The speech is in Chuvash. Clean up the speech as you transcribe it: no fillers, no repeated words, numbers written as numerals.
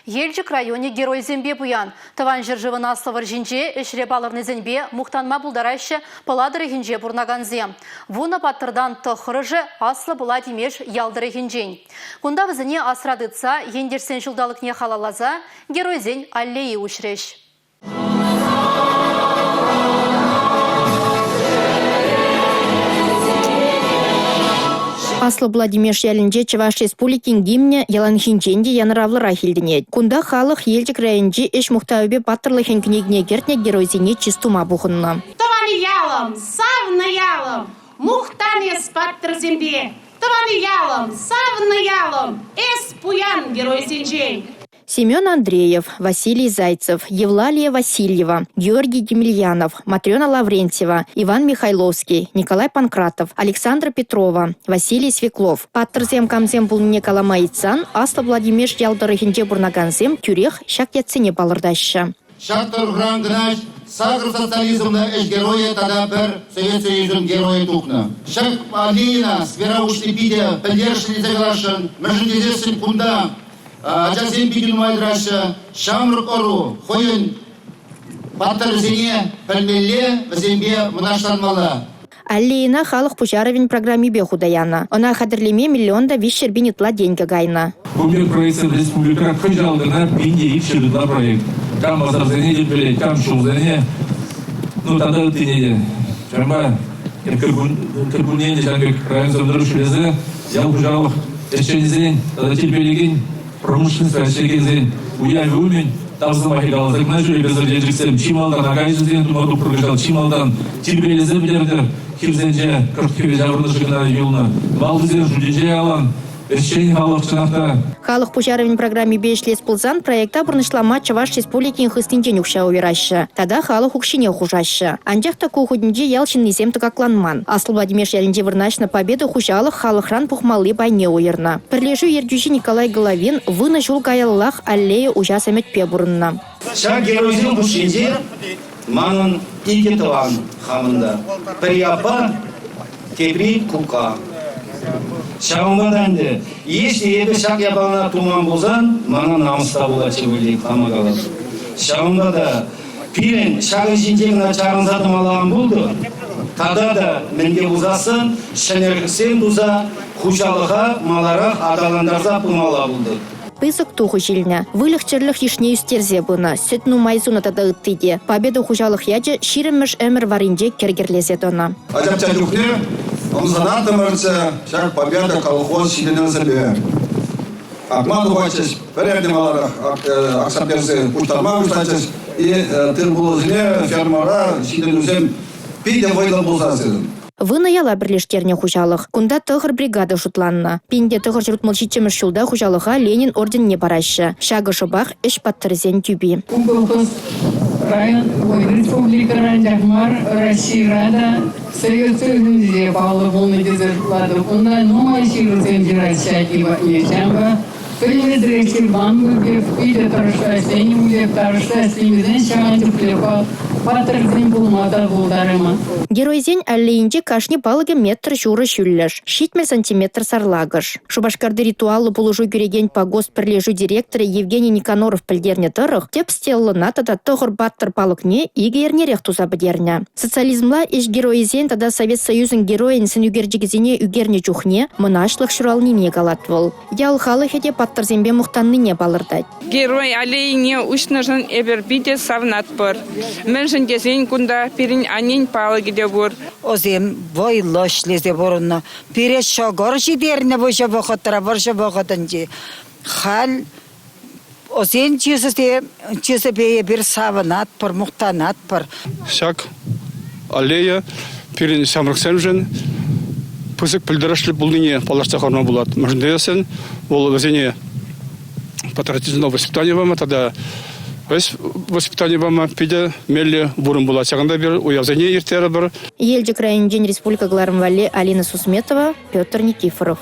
Елчӗк районӗ геройсемпе пуян. Тӑван ҫӗршывӑн Аслӑ вӑрҫинче ӗҫре палӑрнисемпе мухтанма пултараҫҫӗ Пӑла тӑрӑхӗнче пурӑнакансем. Вунӑ паттӑртан тӑххӑрӑшӗ Аслӑ Пӑла Тимеш ял тӑрӑхӗнчен. Кунта вӗсене асра тытса Ентешсен ҫулталӑкне халалласа Геройсен аллейи уҫрӗҫ. Аслӑ Пӑла Тимеш ялӗнче Чӑваш Республикин гимнӗ яланхинчен те янӑравлӑрах илтӗнет. Кунта халӑх Елчӗк районӗнчи ӗҫ мухтавӗпе паттӑрлӑхӗн кӗнекине кӗртнӗ геройсене чыс тума пухӑннӑ. Тӑван ялӑм, савнӑ ялӑм, мухтан эс паттӑрсемпе. Тӑван ялӑм, савнӑ ялӑм, эс пуян геройсенчен. Семен Андреев, Василий Зайцев, Евлалия Васильева, Георгий Емельянов, Матрена Лаврентьева, Иван Михайловский, Николай Панкратов, Александра Петрова, Василий Свеклов. Паттӑрсем камсем пулнине калама ыйтсан Аслӑ Владимир ял тӑрӑхӗнче пурӑнакансем тӳрех ҫак ятсене палӑртаҫҫӗ. Ҫак тӑрӑхран кӑна сакӑр социализмлӑ ӗҫ геройӗ тата пӗр Совет Союзӗн геройӗ тухнӑ. Ҫак аллейӑна сквера уҫни питӗ пӗлтерӗшлӗ тесе каласшӑн, мӗншӗн тесессӗн кунта Ачасем питӗ нумай тӑраҫҫӗ. Ҫамрӑк ӑру хӑйӗн паттӑрӗсене пӗлмелле, вӗсемпе мӑнаҫланмалла. Аллейӑна халӑх пуҫарӑвӗн программипе хута янӑ. Ӑна хатӗрлеме миллион та 300 пин ытла тенкӗ кайнӑ. Ку пек проектсем республикӑра кӑҫал кӑна 1200 ытла проект. Кам масарсене те пӗлет, кам ҫулсене, ну тата ыттине те. Ҫавӑнпа кӗркунне те ҫавӑн пек районсем тӑрӑх ҫӳресе ял хуҫалӑх ӗҫченӗсен тата тирпейлекен промышленность ӗҫлекенсен уявӗ умӗн тав сӑмахӗ каласа кӑна ҫӳрепесӗр Елчӗксем чи малтан акайҫӑсен тума тупрӑр кӑҫал чи малтан тирпейлесе пӗтертӗр хирсенче кӑшт хӗвел ҫаврӑнӑшӗ кӑна юлнӑ. Малтисен шутӗнче ялан Ӗҫчен халӑх чӑнах та. Халӑх пуҫарӑвӗн программипе ӗҫлес пулсан проекта пурнӑҫлама Чӑваш Республикин хыснинчен укҫа уйӑраҫҫӗ тата халӑх укҫине хушаҫҫӗ. Анчах та ку хутӗнче ял ҫыннисем тӑкакланман. Аслӑ Владимир ялӗнче вырнаҫнӑ Победа хуҫалӑх халӑхран пухмалли пайне уйӑрнӑ. Пӗрлешӳ ертӳҫи Николай Головин вунӑ ҫул каяллах аллея уҫас ӗмӗтпе пурӑннӑ. Ҫак геройсен хушшинче манӑн икӗ тӑван хамӑн та. Пӗри аппа, тепри кукка. Ҫавӑнпа та ӗнтӗ, если эпӗ ҫак япалана туман пулсан, мана намӑс та пулатчӗ пуль хама калас. Ҫавӑнпа та пирӗн ҫакӑн ҫинче кӑна чарӑнса тӑмалла ан пултӑр. Тата та мӗнпе пулсассӑн ҫӗнӗлӗхсем туса хуҫалӑха маларах аталантарса пымалла пултӑр. Пысӑк тухӑҫ илнӗ. Выльӑх-чӗрлӗх йышне ӳстерсе пынӑ, сӗт нумай сунӑ тата ытти те. Победа хуҫалӑх ячӗ ҫирӗммӗш ӗмӗр варринче кӗр-кӗрлесе тӑнӑ. Ачапча чухне ӑмсанаттӑмӑрччӗ ҫак Победа колхоз ҫитӗнӗвӗсемпе. Акма тухатчӗҫ, пӗр эрне маларах акса персе пуҫтарма пуҫлатчӗҫ. И тыр-пулӑсене фермӑра ҫитӗнӳсем питӗ вӑйлӑ пулса сирӗн. Вунӑ яла пӗрлештернӗ хуҫалӑх. Кунта тӑхӑр бригада шутланнӑ. 1967 ҫулта хуҫалӑха Ленин орденне параҫҫӗ. Ҫакӑ шӑпах ӗҫ паттӑрӗсен тӳпи. Ку колхоз район, республикӑра анчах мар, Российӑра та, Совет Союзӗнче паллӑ пулнӑ тесе шутлатӑп. Унта нумай ҫырусем ҫыраҫҫӗ атте патне. Ҫавӑнпа пӗлмесӗрех ҫырман пек, питӗ тӑрӑшса ӗҫленӗ пуль, тӑрӑшса ӗҫлемесен ҫавӑн чухлӗ паттӑрсем пулма та пултарайман. Геройсен аллейинче кашни палӑкӗ метр ҫурӑ ҫӳллӗш, 70 сантиметр сарлакӑш. Шупашкарти ритуаллӑ пулӑшу кӳрекен Погост пӗрлешӳ директорӗ Евгений Никоноров пӗлтернӗ тӑрӑх, тӗп стеллӑна тата тӑхӑр паттӑр палӑкне икӗ эрнерех туса пӗтернӗ. Социализмла ӗҫ геройӗсен тата Совет Союзӗн геройӗн сӑнӳкерчӗкӗсене ӳкернӗ чухне мӑнаҫлӑх ҫуралнине калать вӑл. Ял халӑхӗ те паттӑрсемпе мухтаннине палӑртать. Герой аллейине уҫнӑшӑн эпир питӗ савӑнатпӑр. Мӗншӗн тесен кунта пирӗн аннен палӑкӗ те пур. Вӗсем вӑйлӑ ӗҫлесе пурӑннӑ. Пире ҫӑкӑр ҫитернӗ выҫӑ вӑхӑтра, вӑрҫӑ вӑхӑтӗнче. Халь вӗсен чысӗпе эпир савӑнатпӑр, мухтанатпӑр. Ҫак аллея пирӗн ҫамрӑксемшӗн пысӑк пӗлтерӗшлӗ пулнине палӑртса хӑварма пулать. Мӗншӗн тесен вӑл вӗсене патриотизмла воспитани пама тата воспитани пама питӗ меллӗ вырӑн пулать. Ҫакӑнта эпир уявсене ирттерӗпӗр. Елчӗк районӗнчен республика кӑларӑм валли Алина Сусметова, Петр Никифоров.